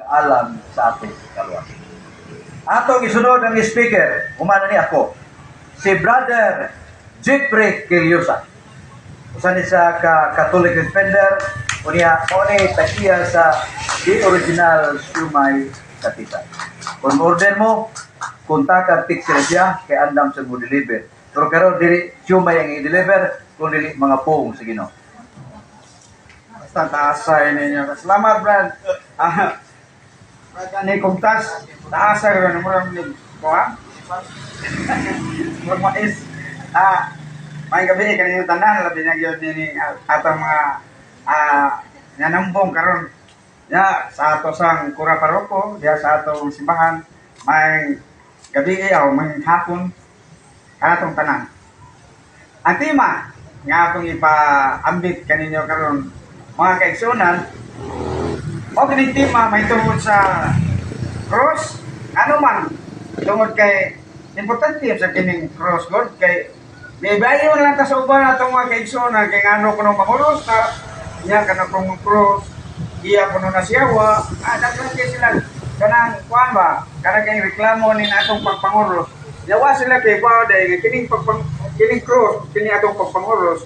alang sa atong kaluwasan. Atong isunod ang speaker, humana ni ako, si Brother Jeffrey Quillosa. Usa ni sa ka Catholic Defender, unya mao ni tag-iya sa The Original Siomai Katisa. Kung order mo, kontakan text sila siya kay andam sa mo deliver. Pero karon dili siomay ang i-deliver kung dili mga puong sa Ginoo. Basta taasay ninyo. Salamat, Brad. Brad, ani kong tas. Taasay ron. Murang ni kuha. Murang mais. May gabi kaninyo tanan, labi na gyud ni atong mga nanambong karon. Ya, sa ato sang kura paroko, diha sa atong simbahan, may gabi o may hapon atong tanan. Ang tema nga atong ipaambit kaninyo karon, mga kaigsunan, mao kining tema may tungod sa cross. Ano man tungod kay importante sa kining cross God, kay mibayo na lang ta sa uban atong mga kaigsunan kay ngano kuno manguros ta niya kana kung cross iya kuno na siyawa. Daghan kay sila kanang kuan ba, kanang kay reklamo ni atong pagpanguros. Yawa sila kay ba dahil kining pagpang kining cross, kini atong pagpanguros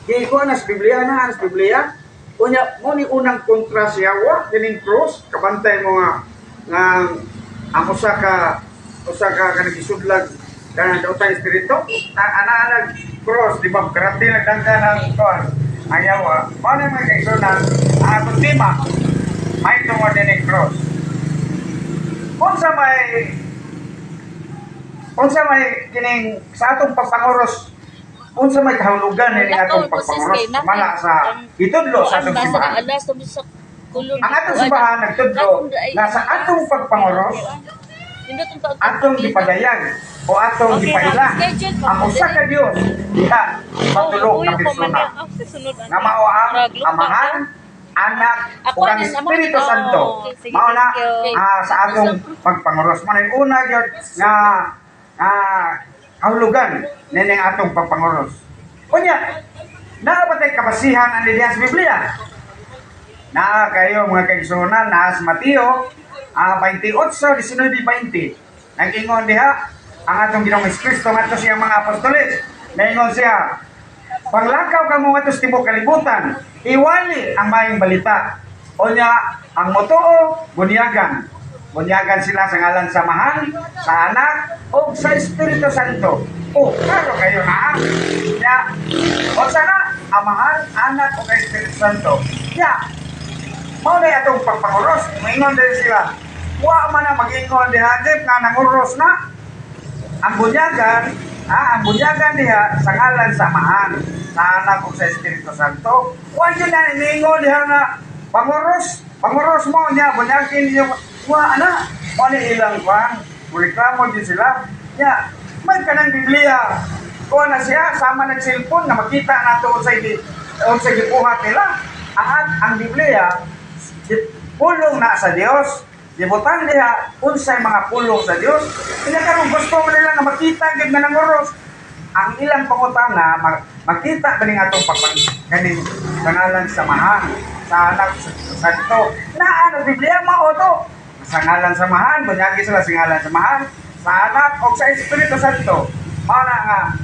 gikuha na sa Biblia, na sa Biblia. Unya mo ni unang kontra siya wa kining cross. Kabantay mo nga nga ang usa ka kanang gisudlag kanang daotang espiritu na ana cross, di ba? Karate nagdangka ng kuan ang yawa. Mao na, mga kaigsunan, ang atong tema may tungod din cross. Unsa may kining sa atong pagpanguros, unsa may kahulugan ni atong pagpanguros mala sa itudlo sa atong simbahan? Ang atong simbahan nagtudlo na sa atong pagpanguros, atong gipadayag o atong gipaila ang usa ka Dios diha sa tulo ka persona nga mao ang Amahan, Anak ug ang Espiritu Santo. Mao na sa atong pagpanguros. Mao na yung una gyud nga kahulugan nining atong pagpanguros. Unya, naa ba tay kabasihan ani diha sa Biblia? Naa kayo, mga kaigsuonan, naa sa Mateo 28, 19, 20. Nag-ingon diha ang atong Ginoong Kristo ngadto siyang mga apostoles. Naingon siya, "Panglakaw kamo ngadto sa tibuok kalibutan, iwali ang maayong balita. Unya, ang motuo, bunyagan. Bunyagan sila sa ngalan sa Amahan, sa Anak, o sa Espiritu Santo." O, klaro kayo na. Ya, o sana, Amahan, Anak, o kay Espiritu Santo. Ya, mao na atong pagpanguros. Maingon din sila. Wa man na mag-ingon diha, Jeff, nga nanguros na. Ang bunyagan, ang bunyagan diha sa ngalan sa Amahan, sa Anak ug sa Espiritu Santo. Wa yun na iniingon diha nga panguros, panguros mo niya bunyagin niyo. Wa ana, mo ni ilang kwan, reklamo din sila. Nya, may kanang Biblia. Kuha na siya, sama nag cellphone na makita nato sa idi sa gibuhat nila. Ang Biblia pulong na sa Dios. Gibutang diha unsay mga pulong sa Dios. Kaya karon gusto mo nila nga makita gid nga nanguros. Ang ilang pangutana, makita ba ning atong pagpang kaning sa ngalan sa Amahan, sa Anak, sa Santo. Naa na Biblia, mao to. Sa ngalan sa Amahan, bunyagi sila sa ngalan sa Amahan, sa Anak o sa Espiritu Santo. Mao na nga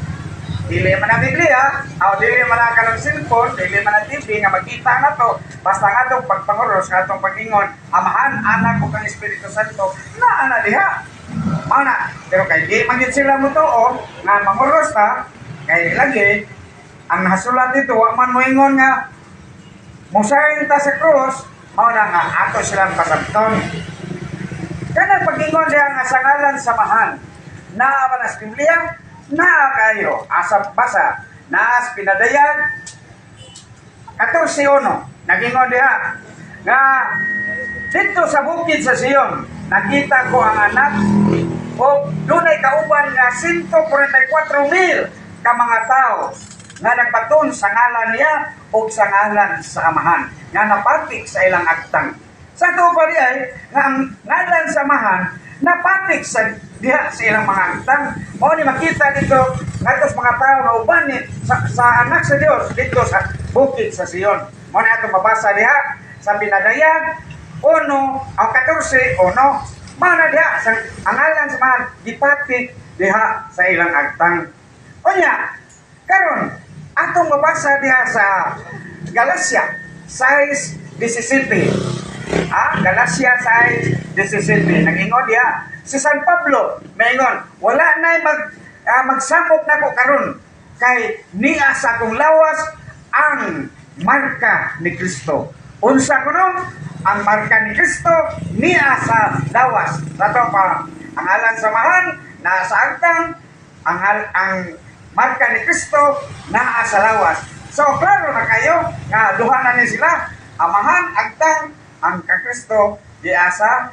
dili man ang Biblia, o dili man ang kanang cellphone, dili man ang TV nga makita na to. Basta nga atong pagpanguros, nga atong pag-ingon, Amahan, Anak, ug ang Espiritu Santo, naa na diha. Mao na, pero kay di man gyud sila motuo nga manguros ta, kay lagi ang nasulat dito wa man moingon nga musahin ta sa cross, mao na nga ato silang pasabton. Kanang pag-ingon diha nga sa ngalan sa Amahan, naa ba na sa Biblia? Naa kayo. Asa basa? Naas Pinadayag 14.1. Nagingon diha nga dito sa bukid sa Sion, nakita ko ang anak o dunay kauban nga 144,000 ka mga tao nga nagbaton sa ngalan niya o sa ngalan sa Amahan nga napatik sa ilang agtang. Sa tuo pa ay nga ang ngalan sa Amahan napatik sa diha sa ilang mga agtang. Mao ni makita dito ngadto sa mga tao nga uban ni sa anak sa Dios dito sa bukid sa Sion. Mao na atong mabasa diha sa Pinadayag 1 ang 14. 14:1. Mana diha sa ang ngalan sa mga gipatik diha sa ilang agtang. Unya, karon atong mabasa diha sa Galacia 6:17. Galacia 6:17. Nag-ingon diha si San Pablo, maingon, "Wala nay magsamok nako karon kay niya sa akong lawas ang marka ni Kristo." Unsa kuno ang marka ni Kristo niya sa lawas? Sa ato pa, ang ngalan sa Amahan naa sa agtang, ang marka ni Kristo naa sa lawas. So klaro na kayo nga duha na ni sila, Amahan, agtang, ang ka Kristo diha sa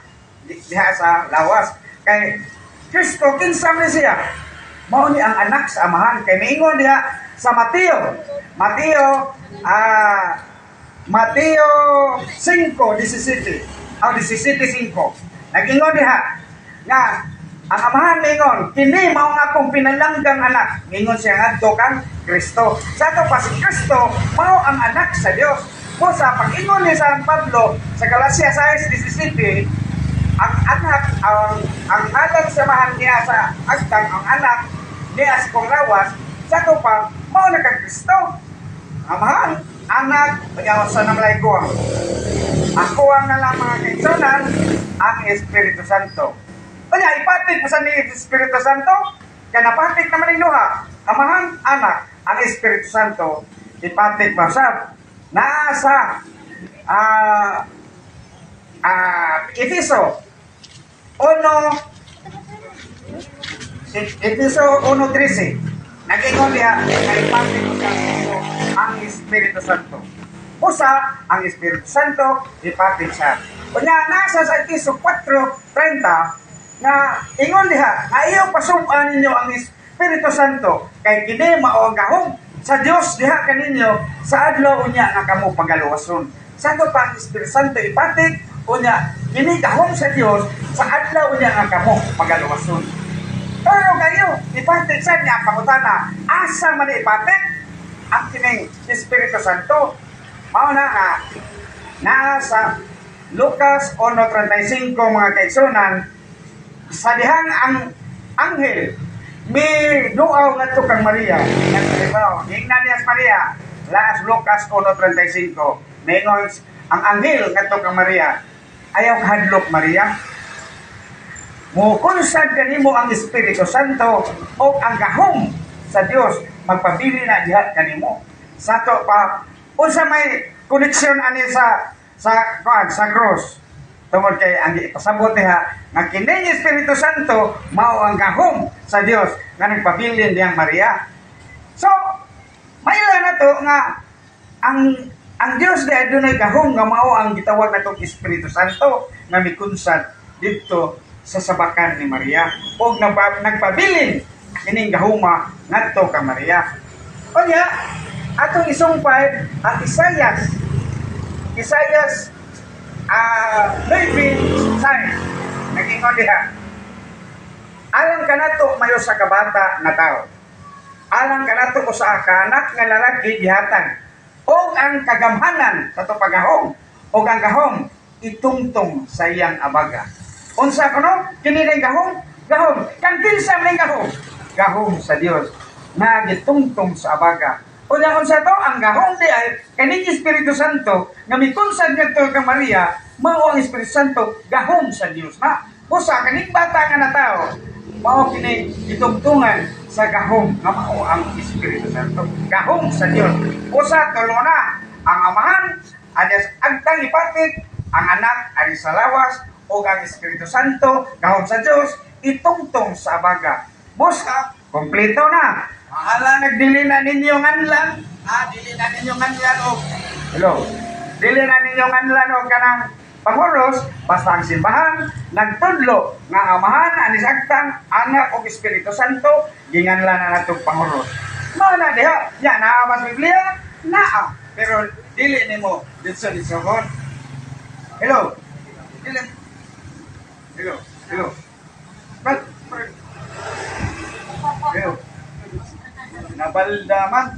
lawas. Kay Kristo, kinsa man siya? Mao ni ang anak sa Amahan kay miingon diha sa Mateo 5:17. Aw, 17:5. Nag-ingon diha nga ang Amahan mingon, "Kini mao ang akong pinalanggang anak." Mingon siya ngadto kang Kristo. Sa ato pa, si Kristo mao ang anak sa Dios. O sa pag-ingon ni San Pablo sa Galacia 6:17, ang anak, ang ngalan sa Amahan niya sa agtang, ang anak niya sa kong lawas, sa ato pa, mao na kang Kristo. Amahan, anak, pagawa sa namlay ko. Ako ang na lang, mga kaigsunan, ang Espiritu Santo. Kanya, ipatik mo sa ni Espiritu Santo, kaya napatik naman yung duha. Amahan, anak, ang Espiritu Santo, ipatik mo sa nasa Efeso 1, Efeso 1:13. Nag-ingon diha nga ipatik mo sa ang Espiritu Santo. Usa, ang Espiritu Santo, ipatik siya. Unya, nasa sa Efeso 4:30 nga ingon diha nga iyo pasub-an ninyo ang Espiritu Santo kay kini mao ang gahom sa Dios diha kaninyo sa adlaw unya nga kamo pagaluwason. Sa ato pa, ang Espiritu Santo ipatik, unya kini gahom sa Dios sa adlaw unya nga kamo pagaluwason. Pero kayo, ipatik sa niya ang pangutana, asa man ipatik ang kining Espiritu Santo? Mao na nga, naa sa Lucas 1:35, mga kaigsunan, sa dihang ang anghel mi duaw ngadto kang Maria. Nagtrabaho. Hingna niya sa Maria. Laas Lucas 1:35. Mingon ang anghel ngadto kang Maria, "Ayaw kahadlok, Maria. Mukunsad kanimo ang Espiritu Santo o ang gahom sa Dios magpabili na diha kanimo." Sa ato pa, unsa may koneksyon ani sa kuan, sa cross? Tungod kay ang ipasabot niya nga kini Espiritu Santo mao ang gahom sa Dios nga nagpabilin diyang Maria. So, maila na to nga ang Dios di adunay gahom nga mao ang gitawag natong Espiritu Santo nga mikunsad didto sa sabakan ni Maria og nagpabilin kining gahuma ngadto ka Maria. Unya, atong isumpay ang Isaias 9:6. Nag-ingon diha, "Alang kanato may usa ka bata na tao. Alang kanato usa ka anak nga lalaki gihatag. Og ang kagamhanan sa pagahom og ang gahom itungtong sa iyang abaga." Unsa kuno? Kini ning gahom, gahom. Kang kinsa man ning gahom? Gahom sa Dios nga gitungtong sa abaga. Unya, unsa to? Ang gahom di ay kaning Espiritu Santo nga mikunsad ngadto kang Maria, mao ang Espiritu Santo, gahom sa Dios na. Usa kaning bata nga natawo, mao kini gitungtungan sa gahom nga mao ang Espiritu Santo. Gahom sa Dios. Usa, tulo na ang Amahan ani agtang ipatik, ang anak ani sa lawas, ug ang Espiritu Santo, gahom sa Dios itungtong sa abaga. Busa, kompleto na. Mahala nagdili na ninyo nganlan, dili na ninyo nganlan og, hello. Dili na ninyo nganlan og kanang panghuros, basta ang simbahan nagtudlo nga Amahan ani sa agtang, anak ug Espiritu Santo, ginganlan na natong panghuros. Mao na diha, ya naa ba sa Biblia? Naa. Pero dili nimo ditso ditsohon. Hello. Dili. Hello. Hello. But, hello. Nabalda man.